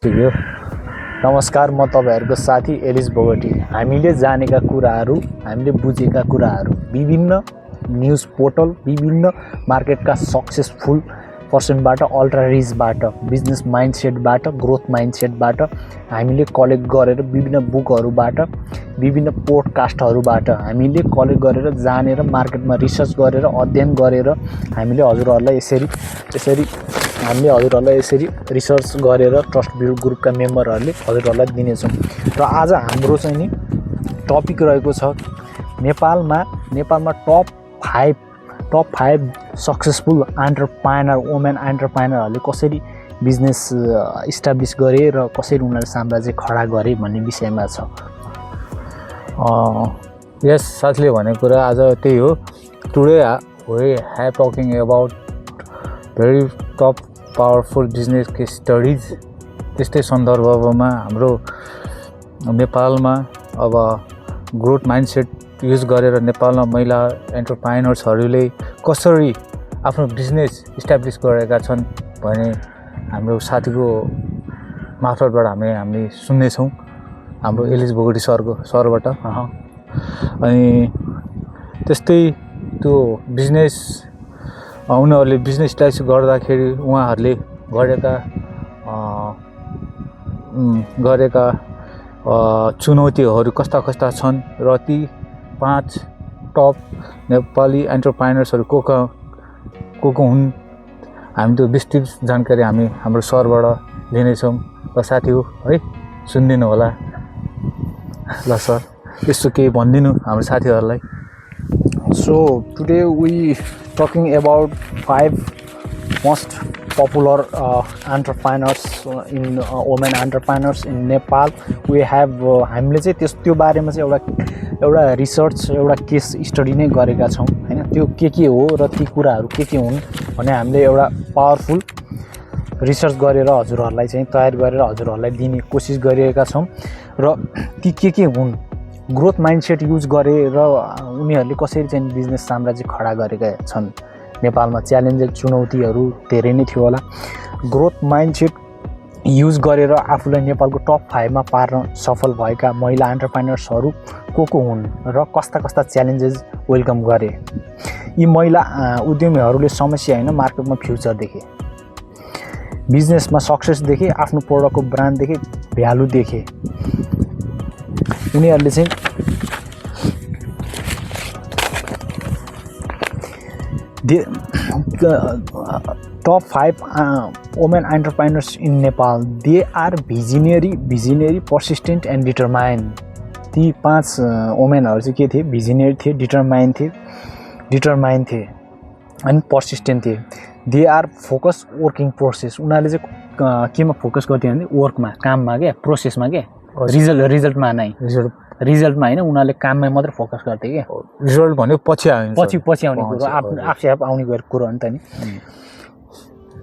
थियो। नमस्कार, म तपाईहरुको साथी एलिस बोगटी। हामीले जानेका कुराहरू, हामीले बुझेका कुराहरू, विभिन्न न्यूज पोर्टल, विभिन्न मार्केटका सक्सेसफुल पर्सनबाट, अल्ट्रा रिचबाट, बिजनेस माइन्डसेटबाट, ग्रोथ माइन्डसेटबाट हामीले कलेक्ट गरेर, विभिन्न बुकहरूबाट, विभिन्न पोडकास्टहरूबाट हामीले कलेक्ट गरेर, जानेर, मार्केटमा रिसर्च गरेर, अध्ययन गरेर हामीले हजुरहरूलाई यसरी रिसर्च गरेर ट्रस्ट बिल्ड ग्रुपका मेम्बरहरूले हजुरहरूलाई दिनेछौँ। र आज हाम्रो चाहिँ नि टपिक रहेको छ नेपालमा टप 5 सक्सेसफुल एन्टरप्रेन्योर, वुमेन एन्टरप्रेन्योरहरूले कसरी बिजनेस इस्टाब्लिस गरे र कसरी उनीहरूले साम्राज्य खडा गरे भन्ने विषयमा छ। यस साथीले भनेको कुरा आज त्यही हो। Today we have talking about very top powerful business case studies. त्यस्तै सन्दर्भमा हाम्रो नेपालमा अब ग्रोथ माइन्डसेट युज गरेर नेपालमा महिला एन्टरप्रेन्योर्सहरूले कसरी आफ्नो बिजनेस इस्टाब्लिस गरेका छन् भने हाम्रो साथीको मार्फतबाट हामी सुन्नेछौँ, हाम्रो एलिस बोगटी सरबाट। अनि त्यस्तै त्यो बिजनेस उनीहरूले बिजनेस स्टाइल गर्दाखेरि उहाँहरूले गरेका चुनौतीहरू कस्ता छन् र ती 5 टप नेपाली एन्टरप्रेन्योर्सहरू को हुन्, हामी त्यो विस्तृत जानकारी हाम्रो सरबाट लिनेछौँ। र साथी हो है, सुनिदिनु होला। ल सर, यसो केही भनिदिनु हाम्रो साथीहरूलाई। So today we talking about 5 most popular entrepreneurs in women entrepreneurs in Nepal. We have हामीले चाहिँ त्यो बारेमा चाहिँ एउटा रिसर्च, एउटा केस स्टडी नै गरेका छौँ हैन। त्यो के हो र ती कुराहरू के हुन् भने हामीले एउटा पावरफुल रिसर्च गरेर हजुरहरूलाई चाहिँ तयार गरेर हजुरहरूलाई दिने कोसिस गरिरहेका छौँ। र ती के हुन्, ग्रोथ माइन्डसेट युज गरेर उनीहरूले कसरी चाहिँ बिजनेस साम्राज्य खडा गरेका छन्। नेपालमा च्यालेन्जेस, चुनौतीहरू धेरै नै थियो होला। ग्रोथ माइन्डसेट युज गरेर आफूलाई नेपालको टप 5 मा पार्न सफल भएका महिला एन्टरप्रेन्योर्सहरू को हुन् र कस्ता च्यालेन्जेस वेलकम गरे। यी महिला उद्यमीहरूले समस्या हैन, मार्केटमा फ्युचर देखे, बिजनेसमा सक्सेस देखे, आफ्नो प्रोडक्टको ब्रान्ड देखे, भ्यालु देखे। उनीहरूले चाहिँ top 5 women entrepreneurs in Nepal. They are visionary, persistent and determined. ती 5 वुमेनहरु चाहिँ के थिए? भिजनरी थिए, डिटरमाइन थिए अनि पर्सिस्टेन्ट थिए। They are focus working process. उनीहरूले चाहिँ केमा फोकस गर्थे भने वर्कमा, काममा के, प्रोसेसमा के, रिजल्टमा नै, रिजल्टमा हैन, उनीहरूले काममा मात्र फोकस गर्थे के। रिजल्ट भन्यो पछि आउने कुरो, आफै आउने कुरो हो नि त नि।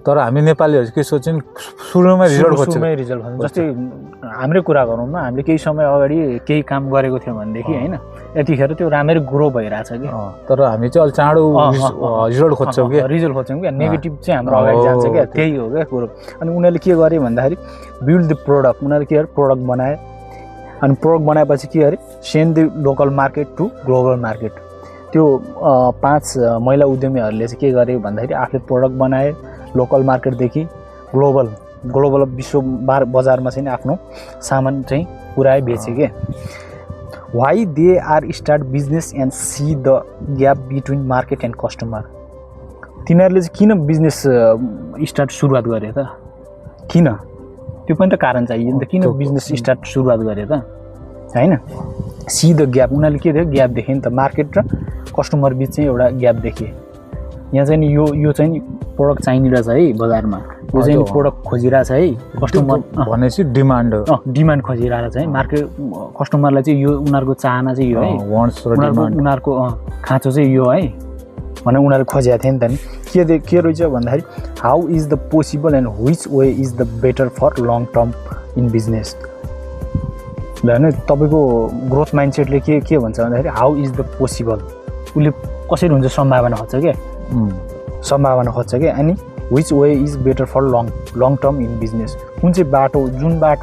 तर हामी नेपालीहरु के सोच्छन्, सुरुमै रिजल्ट खोज्छौँ। जस्तै हाम्रै कुरा गरौँ न, हामीले केही समय अगाडि केही काम गरेको थियो भनेदेखि हैन, यतिखेर त्यो राम्ररी ग्रो भइरहेछ के। तर हामी चाहिँ अलि चाँडो रिजल्ट खोज्छौँ के, नेगेटिभ चाहिँ हाम्रो अगाडि जान्छ के। त्यही हो के कुरो। अनि उनीहरूले के गरे भन्दाखेरि बिल्ड द प्रोडक्ट। उनीहरूले के गरे, प्रोडक्ट बनाए। अनि प्रोडक्ट बनाएपछि के गरे, send the local market to global market. त्यो 5 महिला उद्यमीहरूले चाहिँ के गरे भन्दाखेरि आफूले प्रोडक्ट बनाए, लोकल मार्केटदेखि ग्लोबल विश्व बजारमा चाहिँ आफ्नो सामान चाहिँ पुऱ्याए, बेचे के। Why they are start business and see the gap between market and customer. तिनीहरूले चाहिँ किन बिजनेस स्टार्ट सुरुवात गरे त? किन? त्यो पनि त कारण चाहियो नि त। किन बिजनेस स्टार्ट सुरुवात गरे त हैन? C the gap. उनीहरूले के देख्यो? ग्याप देखे नि त। मार्केट र कस्टमर बिच चाहिँ एउटा ग्याप देखे। यहाँ चाहिँ यो चाहिँ प्रोडक्ट चाहिरहेछ है बजारमा, यो चाहिँ प्रोडक्ट खोजिरहेछ है कस्टमर भनेपछि डिमान्ड डिमान्ड खोजिरहेछ है मार्केट। कस्टमरलाई चाहिँ यो उनीहरूको चाहना चाहिँ यो है, उनीहरूको खाँचो चाहिँ यो है भने उनीहरूले खोजेको थियो नि त नि। के रहेछ भन्दाखेरि how is the possible and which way is the better for long term in business. ल हैन, तपाईँको ग्रोथ माइन्डसेटले के भन्छ भन्दाखेरि हाउ इज द पोसिबल, उसले कसरी हुन्छ सम्भावना खोज्छ क्या, सम्भावना खोज्छ क्या। अनि which way is better for long term in business, कुन चाहिँ बाटो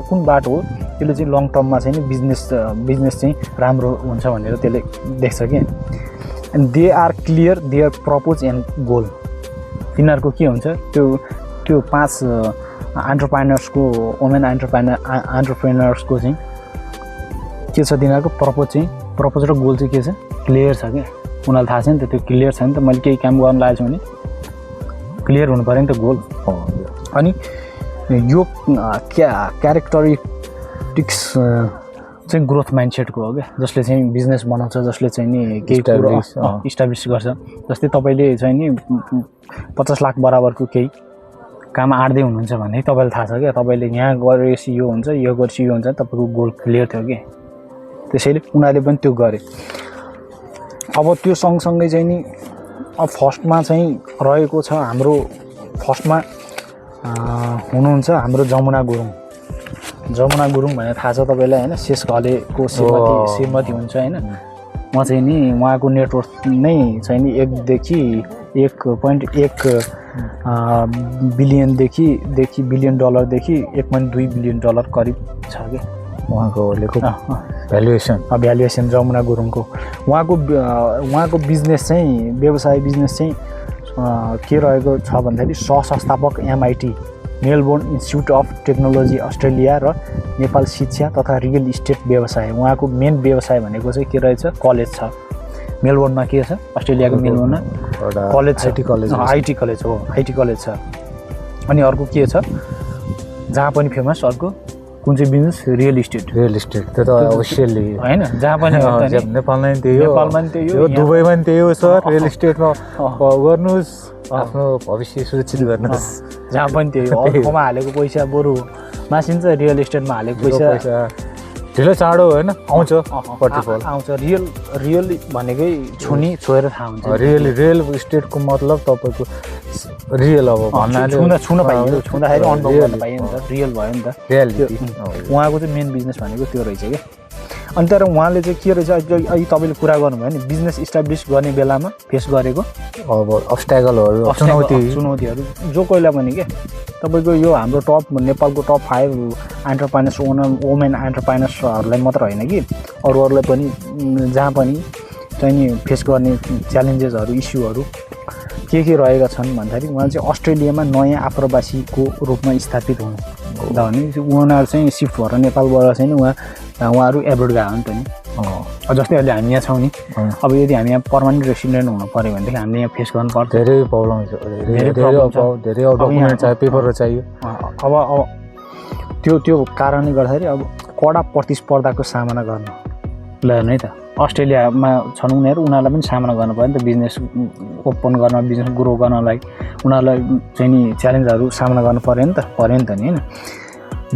कुन बाटो हो त्यसले चाहिँ लङ टर्ममा चाहिँ बिजनेस चाहिँ राम्रो हुन्छ भनेर त्यसले देख्छ कि and they are clear their purpose and goal तिनीहरूको के हुन्छ त्यो 5 एन्टरप्रेन्योर्सको वुमेन एन्टरप्रेन्योर्सको चाहिँ के छ तिनीहरूको प्रपोज र गोल चाहिँ के छ क्लियर छ क्या उनीहरूलाई थाहा छ नि त त्यो क्लियर छ नि त मैले केही काम गर्न लागेको छु भने क्लियर हुनु पऱ्यो नि त गोल अनि यो क्यारेक्टरिस्टिक्स चाहिँ ग्रोथ माइन्डसेटको हो क्या जसले चाहिँ बिजनेस बनाउँछ जसले चाहिँ नि केही कुरो इस्टाब्लिस गर्छ जस्तै तपाईँले चाहिँ नि 50 लाख बराबरको केही काम आँट्दै हुनुहुन्छ भने तपाईँलाई थाहा छ क्या तपाईँले यहाँ गरेपछि यो हुन्छ यो गरेपछि यो हुन्छ तपाईँको गोल क्लियर थियो कि त्यसैले उनीहरूले पनि त्यो गरे अब त्यो सँगसँगै चाहिँ नि अब फर्स्टमा चाहिँ रहेको छ हाम्रो फर्स्टमा हुनुहुन्छ हाम्रो जमुना गुरुङ भने थाहा छ तपाईँलाई होइन शेष घलेको श्रीमती हुन्छ होइन उहाँ चाहिँ नि उहाँको नेटवर्थ नै चाहिँ नि 1 देखि 1.1 बिलियन डलरदेखि 1.2 बिलियन डलर करिब छ कि उहाँको भ्यालुएसन जमुना गुरुङको उहाँको बिजनेस चाहिँ व्यवसाय बिजनेस चाहिँ के रहेको छ भन्दाखेरि सहसंस्थापक MIT Melbourne institute of technology Australia र नेपाल शिक्षा तथा रियल इस्टेट व्यवसाय उहाँको मेन व्यवसाय भनेको चाहिँ के रहेछ कलेज छ मेलबोर्नमा के छ अस्ट्रेलियाको मेलबोर्नमा कलेज छ आइटी कलेज छ अनि अर्को के छ जहाँ पनि फेमस अर्को कुन चाहिँ बिजनेस रियल इस्टेट त्यो त अवश्यली हैन जहाँ पनि नेपालमा नि त्यही हो दुबईमा नि त्यही हो सर रियल इस्टेटमा गर्नुस् आफ्नो भविष्य सुरक्षित गर्नुस् जहाँ पनि त्यही हो अरूमा हालेको पैसा बरु मासिन्छ रियल इस्टेटमा हालेको पैसा ढिलो चाँडो होइन आउँछ प्रतिफल आउँछ रियल भनेकै छोएर थाहा हुन्छ रियल इस्टेटको मतलब तपाईँको रियल अब भन्नाले छुन पाइयो छुँदाखेरि अनुभव गर्न पाइयो नि त रियल भयो नि त रियालिटी उहाँको चाहिँ मेन बिजनेस भनेको त्यो रहेछ क्या अनि तर उहाँले चाहिँ के रहेछ अहिले तपाईँले कुरा गर्नुभयो नि बिजनेस इस्टाब्लिस गर्ने बेलामा फेस गरेको अब अब्स्ट्याकलहरू चुनौतीहरू जो कोहीलाई पनि के तपाईँको यो हाम्रो नेपालको टप 5 एन्टरप्रेन्योर्स वुमेन एन्टरप्रेन्योर्सहरूलाई मात्र होइन कि अरूहरूलाई पनि जहाँ पनि चाहिँ नि फेस गर्ने च्यालेन्जेसहरू इस्युहरू के रहेका छन् भन्दाखेरि उहाँ चाहिँ अस्ट्रेलियामा नयाँ आप्रवासीको रूपमा स्थापित हुँदा भने उनीहरू चाहिँ सिफ्ट भएर नेपालबाट चाहिँ उहाँहरू एब्रोड गएको हो नि त नि जस्तै अहिले हामी यहाँ छौँ नि अब यदि हामी यहाँ पर्मानेन्ट रेसिडेन्ट हुनु पऱ्यो भनेदेखि हामीले यहाँ फेस गर्नु पर्छ धेरै प्रब्लम छ धेरै डकुमेन्ट चाहियो पेपरहरू चाहियो अब त्यो कारणले गर्दाखेरि अब कडा प्रतिस्पर्धाको सामना गर्नु ल है त अस्ट्रेलियामा छन् उनीहरूलाई पनि सामना गर्नु पऱ्यो नि त बिजनेस ओपन गर्न बिजनेस ग्रो गर्नलाई उनीहरूलाई चाहिँ नि च्यालेन्जहरू सामना गर्नु पऱ्यो नि त नि होइन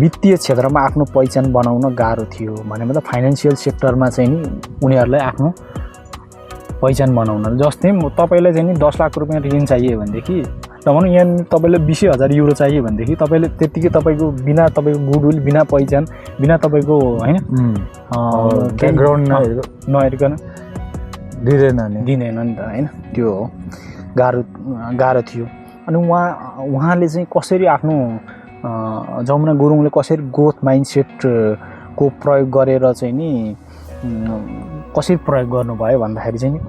वित्तीय क्षेत्रमा आफ्नो पहिचान बनाउन गाह्रो थियो भने मतलब फाइनेन्सियल सेक्टरमा चाहिँ नि उनीहरूलाई आफ्नो पहिचान बनाउन जस्तै तपाईँलाई चाहिँ नि 10 लाख रुपियाँ ऋण चाहियो भनेदेखि भनौँ यहाँ तपाईँलाई 20,000 युरो चाहियो भनेदेखि तपाईँले त्यत्तिकै तपाईँको बिना तपाईँको गुडविल बिना पहिचान बिना तपाईँको होइन ब्याकग्राउन्ड नहेरिकन दिँदैन नि त होइन त्यो हो गाह्रो थियो अनि उहाँले चाहिँ कसरी आफ्नो जमुना गुरुङले कसरी ग्रोथ माइन्डसेटको प्रयोग गरेर चाहिँ नि कसरी प्रयोग गर्नुभयो भन्दाखेरि चाहिँ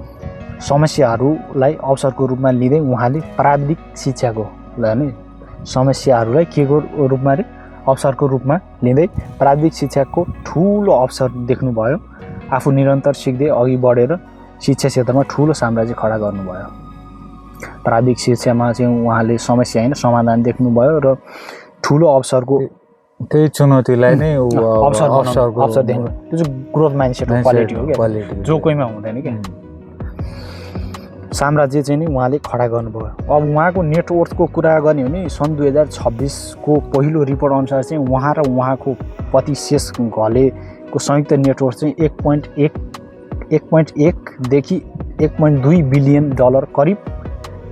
समस्याहरूलाई अवसरको रूपमा लिँदै उहाँले प्राविधिक शिक्षाको समस्याहरूलाई के को रूपमा अवसरको रूपमा लिँदै प्राविधिक शिक्षाको ठुलो अवसर देख्नुभयो आफू निरन्तर सिक्दै अघि बढेर शिक्षा क्षेत्रमा ठुलो साम्राज्य खडा गर्नुभयो प्राविधिक शिक्षामा चाहिँ उहाँले समस्या होइन समाधान देख्नुभयो र ठुलो अवसरको त्यही चुनौतीलाई नै अवसर देख्नु त्यो चाहिँ ग्रोथ माइन्डसेटको क्वालिटी हो क्या जो कोहीमा हुँदैन क्या साम्राज्य चाहिँ नि उहाँले खडा गर्नुभयो अब उहाँको नेटवर्थको कुरा गर्ने हो भने सन् 2026 को पहिलो रिपोर्ट अनुसार चाहिँ उहाँ र उहाँको पति शेष घलेको संयुक्त नेटवर्थ चाहिँ 1.1 देखि 1.2 बिलियन डलर करिब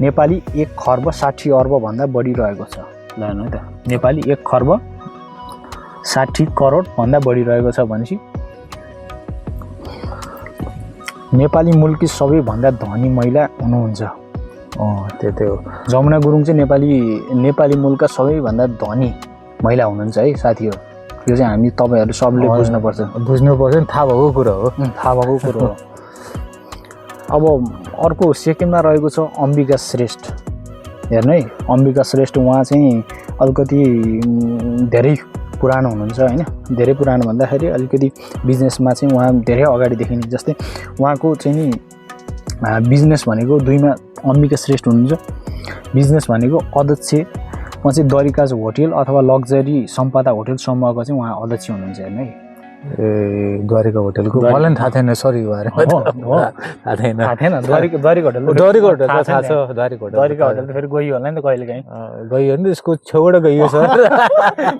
नेपाली 1 खर्ब 60 अर्ब भन्दा बढी रहेको छ ल हेर्नु त नेपाली 1 खर्ब 60 करोड भन्दा बढी रहेको छ भनेपछि नेपाली मुलकी सबैभन्दा धनी महिला हुनुहुन्छ त्यो हो जमुना गुरुङ चाहिँ नेपाली मुलका सबैभन्दा धनी महिला हुनुहुन्छ है साथीहरू। यो चाहिँ हामी तपाईँहरू सबले बुझ्नुपर्छ नि, थाहा भएको कुरा हो। थाहा भएको कुरो हो। अब अर्को सेकेन्डमा रहेको छ अम्बिका श्रेष्ठ। हेर्नु है, अम्बिका श्रेष्ठ उहाँ चाहिँ अलिकति धेरै पुरानो हुनुहुन्छ होइन। धेरै पुरानो भन्दाखेरि अलिकति बिजनेसमा चाहिँ उहाँ धेरै अगाडिदेखि नि, जस्तै उहाँको चाहिँ नि बिजनेस भनेको 2मा अम्बिका श्रेष्ठ हुनुहुन्छ। बिजनेस भनेको अध्यक्ष, उहाँ चाहिँ द्वारिकाज होटेल अथवा लग्जरी सम्पदा होटेल समूहको चाहिँ उहाँ अध्यक्ष हुनुहुन्छ। हेर्नु है, ए द्वारिका होटेलको मलाई पनि थाहा थिएन, सरी बारेमा थाहा थिएन। द्वारिका होटेल थाहा छ। द्वारिका होटेल त फेरि गइयो होला नि त कहिले काहीँ। गइयो नि, यसको छेउबाट गइयो सर।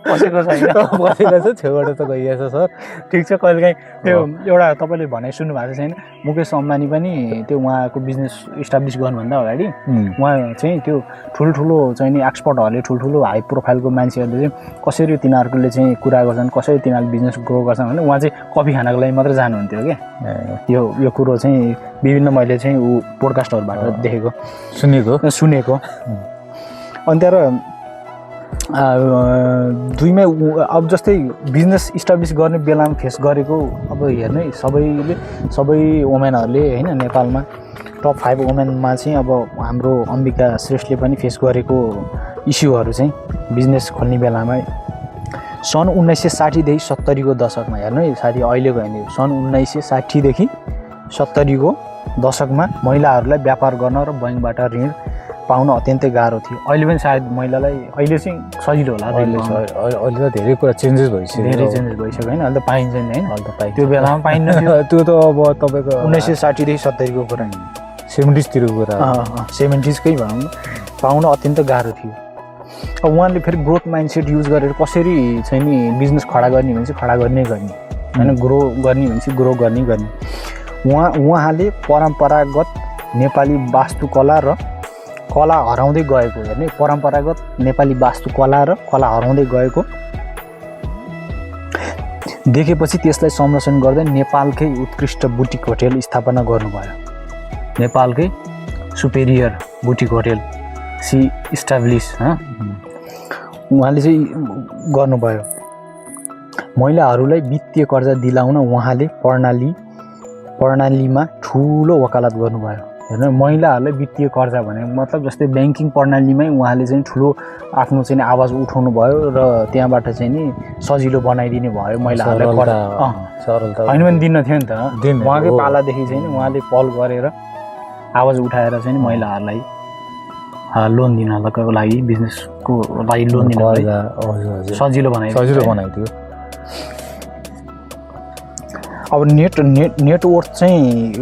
पसेको छैन, पसेको छ, छेउबाट त गइयो छ सर। ठिक छ। कहिले काहीँ त्यो एउटा तपाईँले भनाइ सुन्नु भएको छैन, मुकेश अम्बानी पनि त्यो उहाँको बिजनेस इस्टाब्लिस गर्नुभन्दा अगाडि उहाँ चाहिँ त्यो ठुल्ठुलो चाहिँ नि एक्सपर्टहरूले, ठुल्ठुलो हाई प्रोफाइलको मान्छेहरूले चाहिँ कसरी तिनीहरूले चाहिँ कुरा गर्छन्, कसरी तिनीहरूले बिजनेस ग्रो गर्छन् भने उहाँ चाहिँ कफी खानको लागि मात्रै जानुहुन्थ्यो क्या। यो कुरो चाहिँ विभिन्न मैले चाहिँ पोडकास्टहरूबाट देखेको सुनेको। अनि त्यहाँबाट 2मा अब जस्तै बिजनेस इस्टाब्लिस गर्ने बेलामा फेस गरेको, अब हेर्नु है, सबै वुमेनहरूले होइन नेपालमा टप 5 वुमेनमा चाहिँ अब हाम्रो अम्बिका श्रेष्ठले पनि फेस गरेको इस्युहरू चाहिँ बिजनेस खोल्ने बेलामा सन् 1960देखि 70को दशकमा, हेर्नु है साथी, अहिलेको होइन, सन् 1960देखि 70को दशकमा महिलाहरूलाई व्यापार गर्न र बैङ्कबाट ऋण पाउन अत्यन्तै गाह्रो थियो। अहिले पनि सायद महिलालाई अहिले चाहिँ सजिलो होला। अहिले त धेरै कुरा चेन्जेस भइसक्यो, होइन। अहिले त पाइन्छ नि होइन, अहिले त त्यो बेलामा पाइन्न थियो। त्यो त अब तपाईँको 1960देखि 70को कुरा नि, 70तिरको कुरा, 70कै भनौँ, पाउन अत्यन्त गाह्रो थियो। अब उहाँले फेरि ग्रोथ माइन्डसेट युज गरेर कसरी चाहिँ नि बिजनेस खडा गर्ने भने चाहिँ खडा गर्ने होइन, ग्रो गर्ने भने चाहिँ ग्रो गर्ने। उहाँले परम्परागत नेपाली वास्तुकला र कला हराउँदै गएको, हेर्ने, परम्परागत नेपाली वास्तुकला र कला हराउँदै गएको देखेपछि त्यसलाई संरक्षण गर्दै नेपालकै उत्कृष्ट बुटिक होटेल स्थापना गर्नुभयो। नेपालकै सुपेरियर बुटिक होटेल इस्टाब्लिस उहाँले चाहिँ गर्नुभयो। महिलाहरूलाई वित्तीय कर्जा दिलाउन उहाँले प्रणालीमा ठुलो वकालत गर्नुभयो। हेर्नु, महिलाहरूलाई वित्तीय कर्जा भने मतलब जस्तै ब्याङ्किङ प्रणालीमै उहाँले चाहिँ ठुलो आफ्नो चाहिँ आवाज उठाउनु भयो र त्यहाँबाट चाहिँ नि सजिलो बनाइदिने भयो महिलाहरूलाई। होइन पनि दिन थियो नि त, उहाँकै पालादेखि चाहिँ उहाँले पहल गरेर आवाज उठाएर चाहिँ महिलाहरूलाई लोन दिनको लागि, बिजनेसको लागि लोन दिनको लागि सजिलो बनाइदियो। अब नेटवर्थ चाहिँ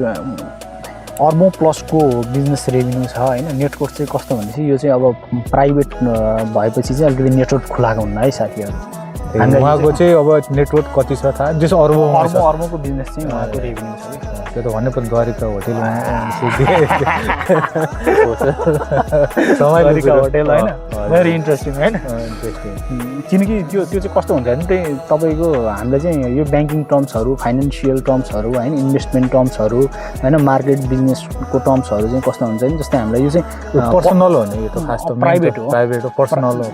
अर्बौँ प्लसको बिजनेस रेभिन्यू छ होइन। नेटवर्थ चाहिँ कस्तो भनेपछि यो चाहिँ अब प्राइभेट भएपछि चाहिँ अलिकति नेटवर्क खुलाएको हुन्न है साथीहरू। उहाँको चाहिँ अब नेटवर्क कति छ थाहा, जस अर्बौँको बिजनेस चाहिँ उहाँको रेभिन्यू छ। त्यो त भनेपछि द्वारिका होटेल होइन, भेरी इन्ट्रेस्टिङ होइन। किनकि त्यो चाहिँ कस्तो हुन्छ भने त्यही तपाईँको हामीलाई चाहिँ यो ब्याङ्किङ टर्म्सहरू, फाइनेन्सियल टर्म्सहरू होइन, इन्भेस्टमेन्ट टर्म्सहरू होइन, मार्केट बिजनेसको टर्म्सहरू चाहिँ कस्तो हुन्छ नि, जस्तै हामीलाई यो चाहिँ पर्सनल हो नि, यो त खास त प्राइभेट हो, पर्सनल हो,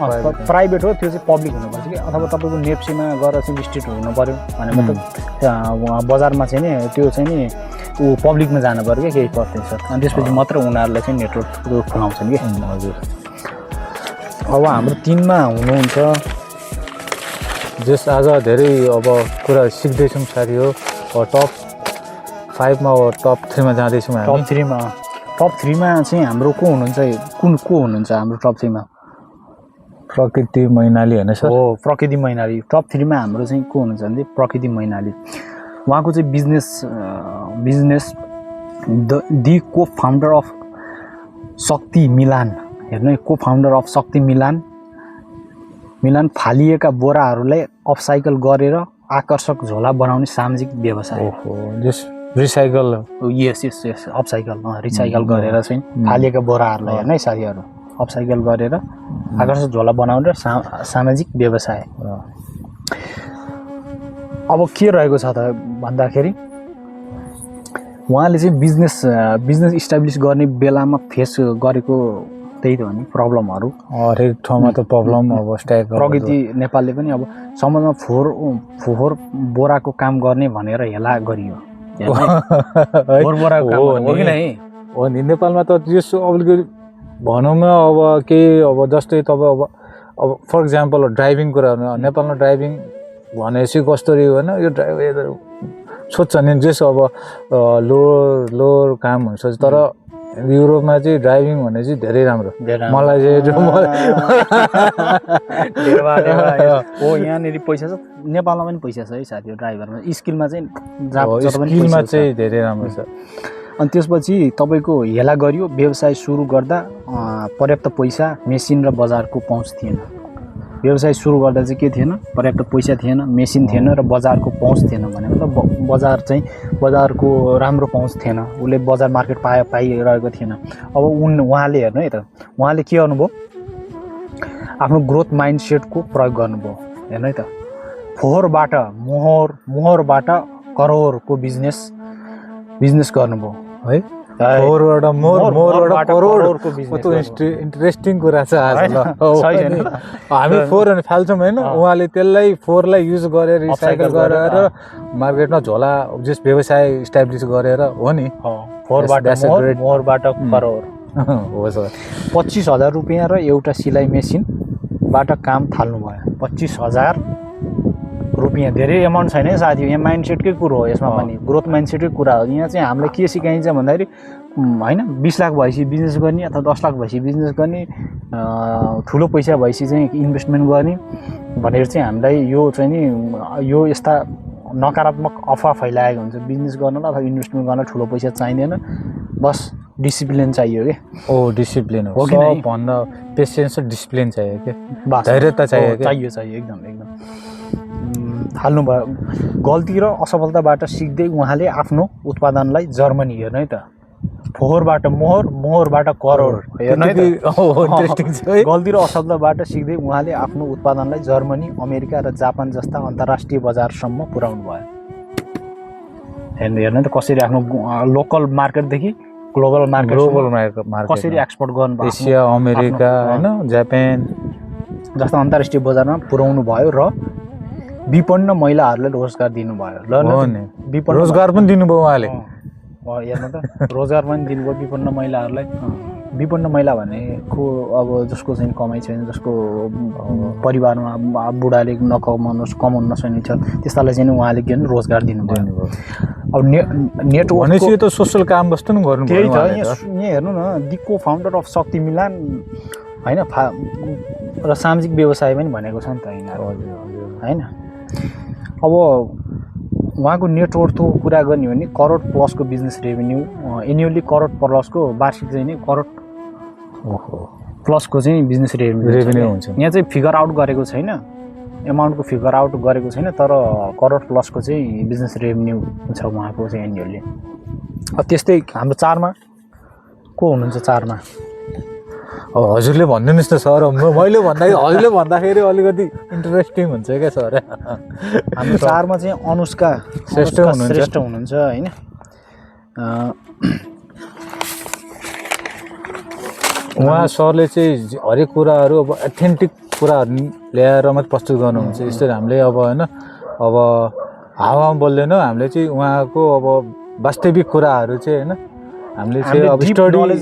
प्राइभेट हो, त्यो चाहिँ पब्लिक हुनुपर्छ कि, अथवा तपाईँको नेप्सीमा गएर चाहिँ लिस्टेड हुनु पऱ्यो भने मतलब बजारमा चाहिँ नि त्यो चाहिँ नि पब्लिकमा जानु पऱ्यो क्या केही प्रतिशत, अनि त्यसपछि मात्र उनीहरूलाई चाहिँ नेटवर्क खुलाउँछन् कि। हजुर। अब हाम्रो 3मा हुनुहुन्छ जस आज धेरै अब कुरा सिक्दैछौँ साथी हो। टप 5मा टप 3मा जाँदैछौँ हामी। टप 3मा चाहिँ हाम्रो को हुनुहुन्छ हाम्रो टप 3मा? प्रकृति मैनाली होइन सर? हो, प्रकृति मैनाली। टप 3मा हाम्रो चाहिँ को हुनुहुन्छ भने प्रकृति मैनाली। उहाँको चाहिँ बिजनेस दि को फाउन्डर अफ शक्ति मिलान, हेर्नु है, को फाउन्डर अफ शक्ति मिलान फालिएका बोराहरूलाई अपसाइकल गरेर आकर्षक झोला बनाउने सामाजिक व्यवसाय। रिसाइकल, यस अपसाइकल, रिसाइकल गरेर चाहिँ फालिएका बोराहरूलाई हेर्नु है साथीहरू, अपसाइकल गरेर आकर्षक झोला बनाउने सामाजिक व्यवसाय। अब के रहेको छ त भन्दाखेरि उहाँले चाहिँ बिजनेस इस्टाब्लिस गर्ने बेलामा फेस गरेको त्यही त हो नि प्रब्लमहरू हरेक ठाउँमा त प्रब्लम अब स्ट्याक प्रगति नेपालले पनि अब समाजमा फोहोर बोराको काम गर्ने भनेर हेला गरियो फोहोर बोराको काम हो कि नै हो नि नेपालमा त यसो अलिकति भनौँ न अब केही अब जस्तै तपाईँ अब फर इक्जाम्पल ड्राइभिङ कुरा गर्नु नेपालमा ड्राइभिङ भनेपछि कस्तरी होइन यो ड्राइभर सोध्छ नि जेस अब लोर काम हुन्छ तर युरोपमा चाहिँ ड्राइभिङ भने चाहिँ धेरै राम्रो मलाई चाहिँ हो यहाँनिर पैसा छ नेपालमा पनि पैसा छ है साथी ड्राइभरमा स्किलमा चाहिँ स्किलमा चाहिँ धेरै राम्रो छ अनि त्यसपछि तपाईँको हेला गरियो व्यवसाय सुरु गर्दा पर्याप्त पैसा मेसिन र बजारको पहुँच थिएन व्यवसाय सुरु गर्दा चाहिँ के थिएन पर्याप्त पैसा थिएन मेसिन थिएन र बजारको पहुँच थिएन भने मतलब बजारको राम्रो पहुँच थिएन उसले बजार मार्केट पाइरहेको थिएन अब उहाँले हेर्नु है त उहाँले के गर्नुभयो आफ्नो ग्रोथ माइन्डसेटको प्रयोग गर्नुभयो हेर्नु है त मोहरबाट करोडको बिजनेस गर्नुभयो है फोहोरबाट मोरबाट करोडको बिजनेस इन्ट्रेस्टिङ कुरा छ आज हामी फोहोर फाल्छौँ होइन उहाँले त्यसलाई फोहोरलाई युज गरेर रिसाइकल गरेर मार्केटमा झोला जस व्यवसाय इस्टाब्लिस गरेर हो नि मोहरबाट करोड हो सर 25,000 रुपियाँ र एउटा सिलाइ मेसिनबाट काम थाल्नुभयो 25,000 रुपियाँ धेरै एमाउन्ट छैन है साथी यहाँ माइन्डसेटकै कुरो हो यसमा पनि ग्रोथ माइन्डसेटकै कुरा हो यहाँ चाहिँ हामीलाई के सिकाइन्छ भन्दाखेरि होइन 20 लाख भएपछि बिजनेस गर्ने अथवा 10 लाख भएपछि बिजनेस गर्ने ठुलो पैसा भएपछि चाहिँ इन्भेस्टमेन्ट गर्ने भनेर चाहिँ हामीलाई यो चाहिँ नि यो यस्ता नकारात्मक अफवाह फैलाएको हुन्छ बिजनेस गर्नलाई अथवा इन्भेस्टमेन्ट गर्न ठुलो पैसा चाहिँदैन बस डिसिप्लिन चाहियो के डिसिप्लिन हो कि भन्दा पेसेन्स र डिसिप्लिन चाहियो के धैर्यता चाहियो एकदम हाल्नुभयो गल्ती र असफलताबाट सिक्दै उहाँले आफ्नो उत्पादनलाई जर्मनी हेर्नु है त फोहोरबाट मोहरबाट करोड हेर्नु है त गल्ती र असफलताबाट सिक्दै उहाँले आफ्नो उत्पादनलाई जर्मनी अमेरिका र जापान जस्ता अन्तर्राष्ट्रिय बजारसम्म पुर्याउनु भयो हेर्नु त कसरी आफ्नो लोकल मार्केटदेखि ग्लोबल मार्केट कसरी एक्सपोर्ट गर्नु भयो एसिया अमेरिका होइन जापान जस्ता अन्तर्राष्ट्रिय बजारमा पुर्याउनु भयो र विपन्न महिलाहरूलाई रोजगार दिनुभयो रोजगार पनि दिनुभयो उहाँले हेर्नु त रोजगार पनि दिनुभयो विपन्न महिलाहरूलाई विपन्न महिला भनेको अब जसको चाहिँ कमाइ छैन जसको परिवारमा बुढाले कमाउन नसक्ने छ त्यस्तालाई चाहिँ उहाँले के भने रोजगार दिनुभयो अब नेटवर्क भनेपछि त सोसल काम जस्तो नि गर्नु त्यही त यहाँ हेर्नु न दि को फाउन्डर अफ शक्ति मिलान होइन र सामाजिक व्यवसाय पनि भनेको छ नि त होइन अब उहाँको नेटवर्थको कुरा गर्ने भने करोड प्लसको बिजनेस रेभेन्यू एन्युअली करोड प्लसको वार्षिक चाहिँ नि करोड प्लसको चाहिँ बिजनेस रेभेन्यू हुन्छ यहाँ चाहिँ फिगर आउट गरेको छैन एमाउन्टको फिगर आउट गरेको छैन तर करोड प्लसको चाहिँ बिजनेस रेभेन्यू हुन्छ उहाँको चाहिँ एन्युअली त्यस्तै हाम्रो 4मा को हुनुहुन्छ 4मा हजुरले भनिदिनुहोस् न सर मैले हजुरले भन्दाखेरि अलिकति इन्ट्रेस्टिङ हुन्छ क्या सर हाम्रो 4मा चाहिँ अनुष्का श्रेष्ठ हुनुहुन्छ होइन उहाँ सरले चाहिँ हरेक कुराहरू अब एथेन्टिक कुराहरू ल्याएर मात्रै प्रस्तुत गर्नुहुन्छ यसरी हामीले अब होइन अब हावामा बोल्दैन हामीले चाहिँ उहाँको अब वास्तविक कुराहरू चाहिँ होइन हामीले चाहिँ अब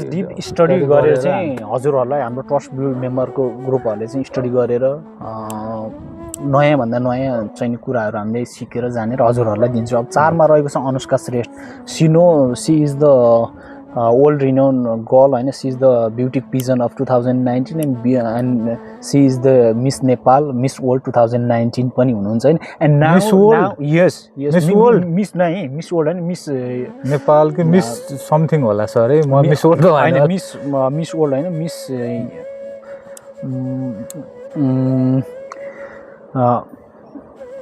डिप स्टडी गरेर चाहिँ हजुरहरूलाई हाम्रो ट्रस्ट मेम्बरको ग्रुपहरूले चाहिँ स्टडी गरेर नयाँभन्दा नयाँ चाहिने कुराहरू हामीले सिकेर जानेर हजुरहरूलाई दिन्छौँ अब 4मा रहेको छ Anushka Shrestha she is the world renown girl होइन she is the beauty pageant of 2019 and she is the Miss Nepal Miss World 2019 पनि हुनुहुन्छ होइन and now yes Miss World Miss World होइन मिस नेपाल कि मिस समथिङ होला सर है म मिस वर्ल्ड होइन मिस वर्ल्ड होइन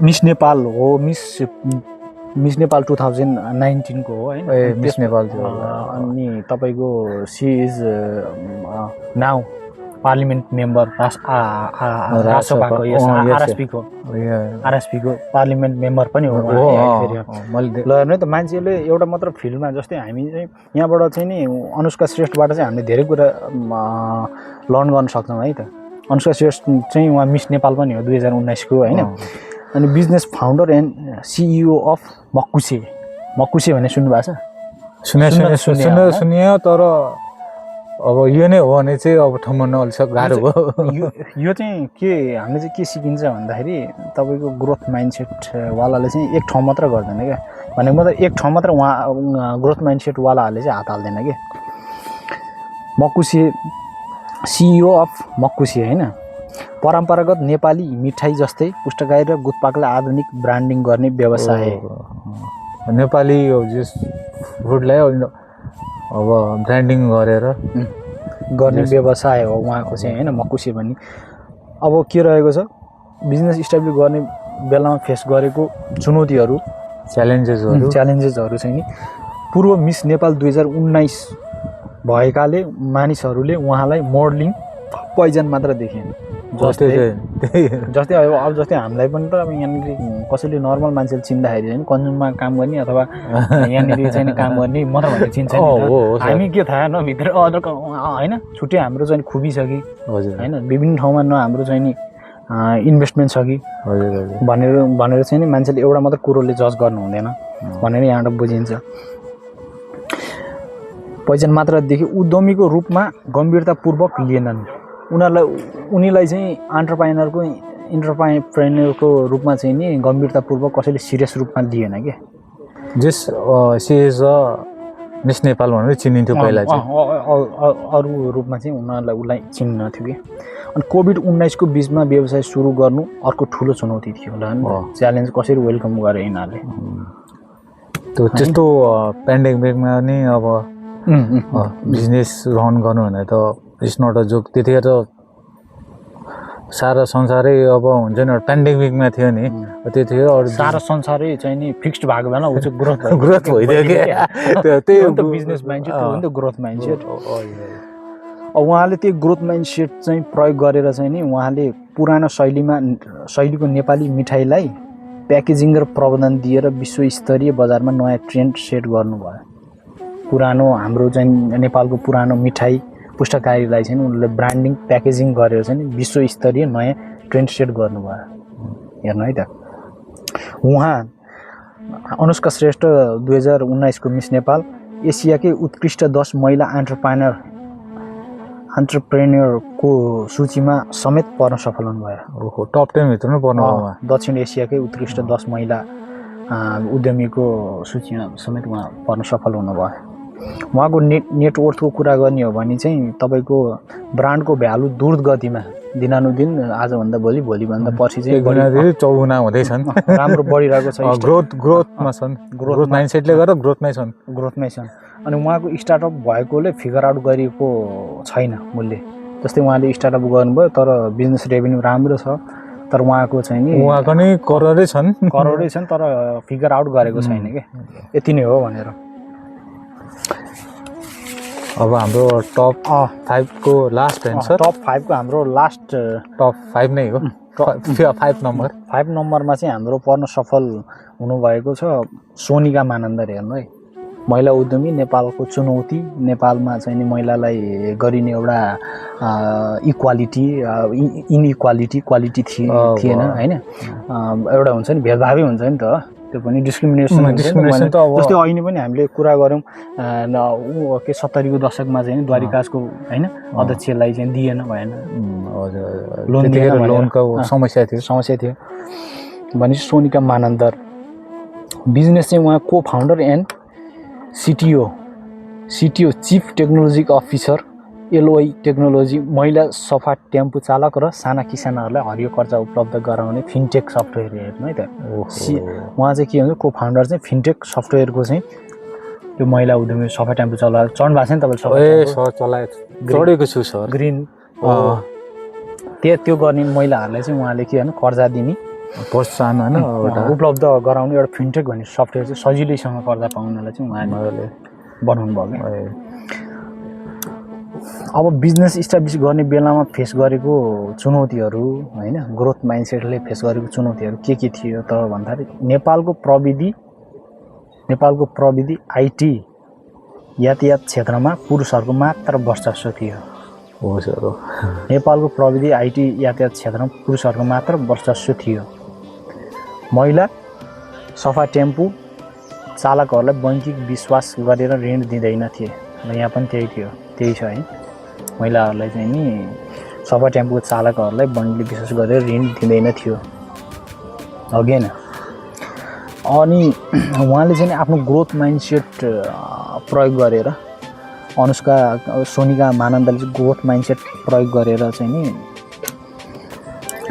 मिस नेपाल हो मिस नेपाल 2019 को हो होइन मिस नेपाल अनि तपाईको she is now parliament member राजसभाको आरएसपीको पार्लिमेन्ट मेम्बर पनि हो ल हेर्नु त मान्छेले एउटा मात्र फिल्डमा जस्तै हामी चाहिँ यहाँबाट चाहिँ नि अनुष्का श्रेष्ठबाट चाहिँ हामीले धेरै कुरा लर्न गर्न सक्छौँ है त अनुष्का श्रेष्ठ चाहिँ उहाँ मिस नेपाल पनि हो 2019 को होइन अनि business founder and CEO of Makkuse भन्ने सुन्नुभएको छ सुनियो तर अब यो नै हो भने चाहिँ अब ठम्मन अलिक गाह्रो हो यो चाहिँ के हामीले चाहिँ के सिकिन्छ भन्दाखेरि तपाईँको ग्रोथ माइन्डसेटवालाले चाहिँ एक ठाउँ मात्र गर्दैन क्या भनेको मतलब एक ठाउँ मात्र उहाँ ग्रोथ माइन्डसेटवालाहरूले चाहिँ हात हाल्दैन कि मक्कुसे सिइओ अफ मक्कुसे होइन परम्परागत नेपाली मिठाई जस्तै पुस्तकालय र गुटपाकलाई आधुनिक ब्रान्डिङ गर्ने व्यवसाय नेपाली फुडलाई अब ब्रान्डिङ गरेर गर्ने व्यवसाय हो उहाँको चाहिँ होइन मक्कुसे भन्ने अब के रहेको छ बिजनेस इस्टाब्लिस गर्ने बेलामा फेस गरेको चुनौतीहरू च्यालेन्जेसहरू चाहिँ नि पूर्व मिस नेपाल 2019 भएकाले मानिसहरूले उहाँलाई मोडलिङ पहिचान मात्र देखे जस्तै अब जस्तै हामीलाई पनि त अब यहाँनिर कसैले नर्मल मान्छेले चिन्दाखेरि चाहिँ कन्ज्युममा काम गर्ने अथवा यहाँनिर चाहिँ काम गर्ने मात्र भनेर चिन्छ हामी के थाहा न भित्र अदर होइन छुट्टै हाम्रो चाहिँ खुबी छ कि होइन विभिन्न ठाउँमा न हाम्रो चाहिँ नि इन्भेस्टमेन्ट छ कि भनेर चाहिँ नि मान्छेले एउटा मात्र कुरोले जज गर्नु हुँदैन भनेर यहाँबाट बुझिन्छ पहिचान मात्रदेखि उद्यमीको रूपमा गम्भीरतापूर्वक लिएनन् उनीलाई चाहिँ इन्टरप्रेन्योरको रूपमा चाहिँ नि गम्भीरतापूर्वक कसैले सिरियस रूपमा लिएन क्या मिस नेपाल भनेर चिनिन्थ्यो पहिला चाहिँ अरू रूपमा चाहिँ उसलाई चिन्न थियो कि अनि कोभिड-19 को बिचमा व्यवसाय सुरु गर्नु अर्को ठुलो चुनौती थियो होला नि च्यालेन्ज कसरी वेलकम गरे यिनीहरूले त्यस्तो पेन्डेमिकमा नि अब बिजनेस रन गर्नु भने त इट्स नट अ जोक त्यतिखेर त सारा संसारै अब हुन्छ नि पेन्डेमिकमा थियो नि त्यतिखेर सारा संसारै चाहिँ नि फिक्स्ड भएको बेला ऊ चाहिँ ग्रोथ भइदियो कि त्यही हो नि त बिजनेस माइन्डसेट हो नि त ग्रोथ माइन्डसेट अब उहाँले त्यो ग्रोथ माइन्डसेट चाहिँ प्रयोग गरेर चाहिँ नि उहाँले पुरानो शैलीको नेपाली मिठाईलाई प्याकेजिङ र प्रबन्धन दिएर विश्वस्तरीय बजारमा नयाँ ट्रेन्ड सेट गर्नुभयो पुरानो हाम्रो चाहिँ नेपालको पुरानो मिठाई पुस्तकालयलाई चाहिँ उनले ब्रान्डिङ प्याकेजिङ गरेर चाहिँ विश्वस्तरीय नयाँ ट्रेन्ड सेट गर्नुभयो हेर्नु है त उहाँ अनुष्का श्रेष्ठ 2019 को मिस नेपाल एसियाकै उत्कृष्ट 10 महिला एन्टरप्रेन्योरको सूचीमा समेत पर्न सफल हुनुभयो टप 10 भित्र नै पर्नुभयो दक्षिण एसियाकै उत्कृष्ट 10 महिला उद्यमीको सूचीमा समेत उहाँ पर्न सफल हुनुभयो उहाँको नेटवर्थको कुरा गर्ने हो भने चाहिँ तपाईँको ब्रान्डको भ्यालु द्रुत गतिमा दिनानुदिन आजभन्दा भोलिभन्दा पर्सि चाहिँ चौगुना हुँदैछन् राम्रो बढिरहेको छ ग्रोथमा छन् ग्रोथ माइन्डसेटले गर्दा ग्रोथमै छन् अनि उहाँको स्टार्टअप भएकोले फिगर आउट गरिएको छैन मूल्य जस्तै उहाँले स्टार्टअप गर्नुभयो तर बिजनेस रेभेन्यू राम्रो छ तर उहाँको चाहिँ नि उहाँको नै करोडै छन् तर फिगर आउट गरेको छैन कि यति नै हो भनेर अब हाम्रो टप 5 को लास्ट एन्सर टप 5 को हाम्रो लास्ट टप 5 नै हो 5 नम्बरमा चाहिँ हाम्रो पर्न सफल हुनुभएको छ सोनिका मानन्दर हेर्नु है महिला उद्यमी नेपालको चुनौती नेपालमा चाहिँ नि महिलालाई गरिने एउटा इनइक्वालिटी क्वालिटी थिएन होइन एउटा हुन्छ नि भेदभावै हुन्छ नि त त्यो पनि डिस्क्रिमिनेसन त जस्तै अहिले पनि हामीले कुरा गरौँ के 70 को दशकमा चाहिँ द्वारिकाजको होइन अध्यक्षलाई चाहिँ दिएन भएन लोनको समस्या थियो भने सोनिका मानन्दर बिजनेस चाहिँ उहाँ को founder and CTO chief technology officer LOI technology महिला सफा टेम्पो चालक र साना किसानहरूलाई हरियो कर्जा उपलब्ध गराउने फिनटेक सफ्टवेयर हेर्नु है त उहाँ चाहिँ के हुन्छ को फाउन्डर चाहिँ फिनटेक सफ्टवेयरको चाहिँ त्यो महिला उद्यमी सफा टेम्पो चलाएर चढ्नु भएको छ नि तपाईँले चढेको छु सर ग्रिन त्यो गर्ने महिलाहरूलाई चाहिँ उहाँले के भने कर्जा दिने प्रोत्साहन होइन उपलब्ध गराउने एउटा फिनटेक भन्ने सफ्टवेयर चाहिँ सजिलैसँग कर्जा पाउनलाई चाहिँ उहाँले बनाउनु भयो अब बिजनेस इस्टाब्लिस गर्ने बेलामा फेस गरेको चुनौतीहरू हैन ग्रोथ माइन्डसेटले फेस गरेको चुनौतीहरू के थियो त भन्दाखेरि नेपालको प्रविधि आईटी यातायात क्षेत्रमा पुरुषहरूको मात्र वर्चस्व थियो हो सर हो नेपालको प्रविधि आईटी यातायात क्षेत्रमा पुरुषहरूको मात्र वर्चस्व थियो महिला सफा टेम्पू चालकहरूलाई बैंकिक विश्वास गरेर ऋण दिँदैन थिए र यहाँ पनि त्यही छ है महिलाहरूलाई चाहिँ नि सफा टेम्पू चालकहरूलाई बैंकले विश्वास गरेर ऋण दिँदैन थियो अघि हैन अनि उहाँले चाहिँ आफ्नो ग्रोथ माइन्डसेट प्रयोग गरेर अनुष्का सोनिका मानन्दले चाहिँ ग्रोथ माइन्डसेट प्रयोग गरेर चाहिँ नि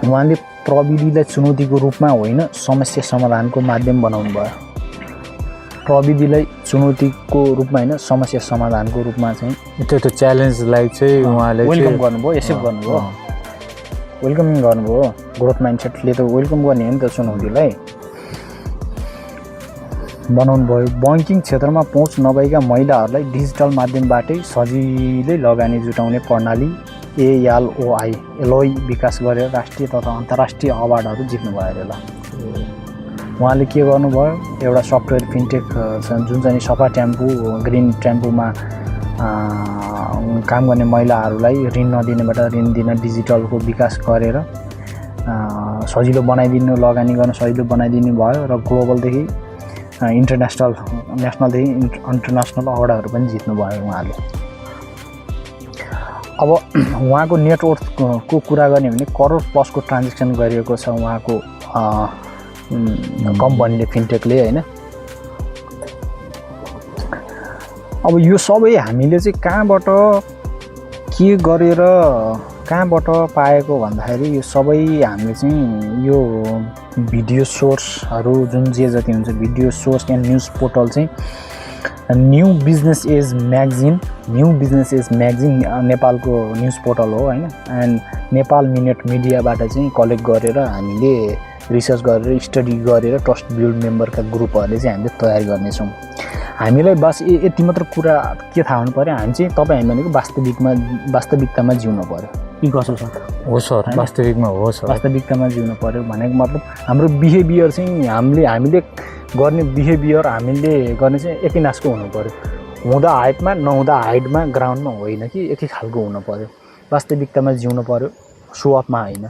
उहाँले प्रविधिलाई चुनौतीको रूपमा होइन समस्या समाधानको माध्यम बनाउनु भयो प्रविधिलाई चुनौतीको रूपमा होइन समस्या समाधानको रूपमा चाहिँ त्यो च्यालेन्जलाई चाहिँ उहाँले वेलकम गर्नुभयो एक्सेप्ट गर्नुभयो वेलकमिङ गर्नुभयो ग्रोथ माइन्डसेटले त वेलकम गर्ने हो नि त चुनौतीलाई बनाउनु भयो बैंकिङ क्षेत्रमा पहुँच नभएका महिलाहरूलाई डिजिटल माध्यमबाटै सजिलै लगानी जुटाउने प्रणाली एलोई विकास गरेर राष्ट्रिय तथा अन्तर्राष्ट्रिय अवार्डहरू जित्नुभयो अरे ल उहाँले के गर्नुभयो एउटा सफ्टवेयर फिनटेक जुन चाहिँ सफा टेम्पू ग्रिन टेम्पूमा काम गर्ने महिलाहरूलाई ऋण नदिनेबाट ऋण दिन डिजिटलको विकास गरेर सजिलो बनाइदिनु लगानी गर्न सजिलो बनाइदिनु भयो र ग्लोबलदेखि नेसनलदेखि इन्टरनेसनल अवार्डहरू पनि जित्नुभयो उहाँले अब उहाँको नेटवर्कको कुरा गर्ने भने करोड प्लसको ट्रान्जेक्सन गरिएको छ उहाँको कम्पनीले फिनटेकले हैन अब यो सबै हामीले चाहिँ कहाँबाट के गरेर कहाँबाट पाएको भन्दाखेरि यो सबै हामीले चाहिँ यो भिडियो सोर्सहरू जुन जे जति हुन्छ video source and news portal चाहिँ न्यू बिजनेस एज म्यागजिन नेपालको न्युज पोर्टल हो हैन एन्ड नेपाल मिनेट मिडियाबाट चाहिँ कलेक्ट गरेर हामीले रिसर्च गरेर स्टडी गरेर ट्रस्ट बिल्ड मेम्बरका ग्रुपहरूले चाहिँ हामीले तयार गर्नेछौँ हामीलाई बस यति मात्र कुरा के थाहा हुनु पर्यो हामी चाहिँ तपाईँ हामी भनेको वास्तविकतामा जिउनु पर्यो के कसो छ हो सर वास्तविकमा हो सर वास्तविकतामा जिउनु पर्यो भनेको मतलब हाम्रो बिहेभियर चाहिँ हामीले गर्ने बिहेभियर हामीले गर्ने चाहिँ एकै नासको हुनु पर्यो हुँदा हाइटमा नहुँदा हाइटमा ग्राउन्डमा होइन कि एकै खालको हुनु पर्यो वास्तविकतामा जिउनु पर्यो सो अफमा होइन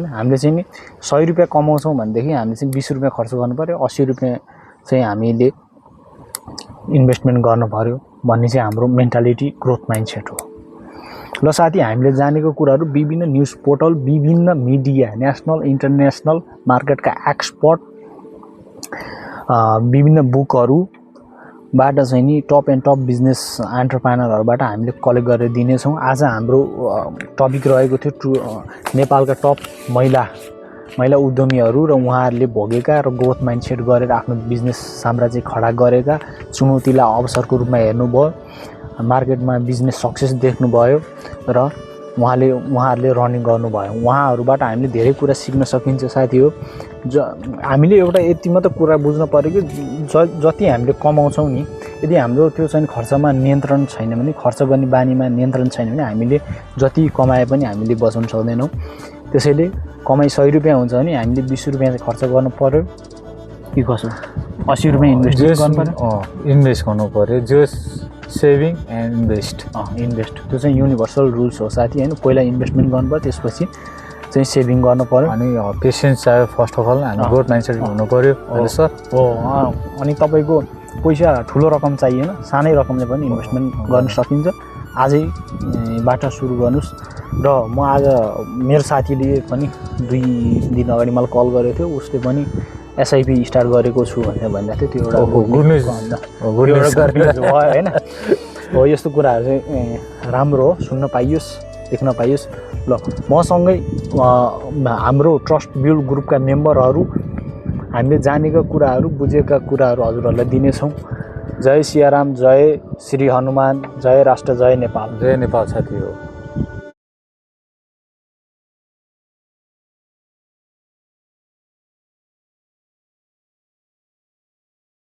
हामीले चाहिँ नि 100 रुपैयाँ कमाउँछौँ भनेदेखि हामीले चाहिँ 20 रुपैयाँ खर्च गर्नु पर्यो 80 रुपैयाँ चाहिँ हामीले इन्भेस्टमेन्ट गर्नु पर्यो भन्ने चाहिँ हाम्रो मेन्टालिटी ग्रोथ माइन्डसेट हो ल साथी हामीले जानेको कुराहरू विभिन्न न्युज पोर्टल विभिन्न मिडिया नेसनल इन्टरनेसनल मार्केटका एक्सपर्ट विभिन्न बुकहरूबाट चाहिँ नि टप एन्ड टप बिजनेस एन्टरप्रेन्योरहरूबाट हामीले कलेक्ट गरेर दिनेछौँ आज हाम्रो टपिक रहेको थियो नेपालका टप महिला उद्यमीहरू र उहाँहरूले भोगेका र ग्रोथ माइन्डसेट गरेर आफ्नो बिजनेस साम्राज्य खडा गरेका चुनौतीलाई अवसरको रूपमा हेर्नुभयो मार्केटमा बिजनेस सक्सेस देख्नुभयो र उहाँहरूले रनिङ गर्नुभयो उहाँहरूबाट हामीले धेरै कुरा सिक्न सकिन्छ साथी हो हामीले एउटा यति मात्र कुरा बुझ्न पर्यो कि जति हामीले कमाउँछौँ नि यदि हाम्रो त्यो चाहिँ खर्चमा नियन्त्रण छैन भने खर्च गर्ने बानीमा नियन्त्रण छैन भने हामीले जति कमाए पनि हामीले बचाउन सक्दैनौँ त्यसैले कमाइ 100 रुपैयाँ हुन्छ भने हामीले 20 रुपैयाँ खर्च गर्नु पर्यो के कसो 80 रुपैयाँ इन्भेस्ट गर्नु पर्यो जो सेभिङ एन्ड इन्भेस्ट त्यो चाहिँ युनिभर्सल रुल्स हो साथी हैन पहिला इन्भेस्टमेन्ट गर्नुपर्छ त्यसपछि चाहिँ सेभिङ गर्नु पर्यो अनि पेसेन्स चाहियो फर्स्ट अफ अल हामी ग्रोथ माइन्डसेट हुनु पर्यो सर हो अनि तपाईको पैसा ठुलो रकम चाहिएन सानै रकमले पनि इन्भेस्टमेन्ट गर्न सकिन्छ आजैबाट सुरु गर्नुस् र म आज मेरो साथीले पनि 2 दिन अगाडि मलाई कल गरेको थियो उसले पनि एसआइपी स्टार्ट गरेको छु भनेर भनिरहेको थियो त्यो एउटा गुड न्युज भयो हैन हो यस्तो कुराहरू चाहिँ राम्रो हो सुन्न पाइयोस् देख्न पाइयोस् ल मसँगै हाम्रो ट्रस्ट बिल्ड ग्रुपका मेम्बरहरू हामीले जानेका कुराहरू बुझेका कुराहरू हजुरहरूलाई दिनेछौँ जय सियाराम जय श्री हनुमान जय राष्ट्र जय नेपाल साथी हो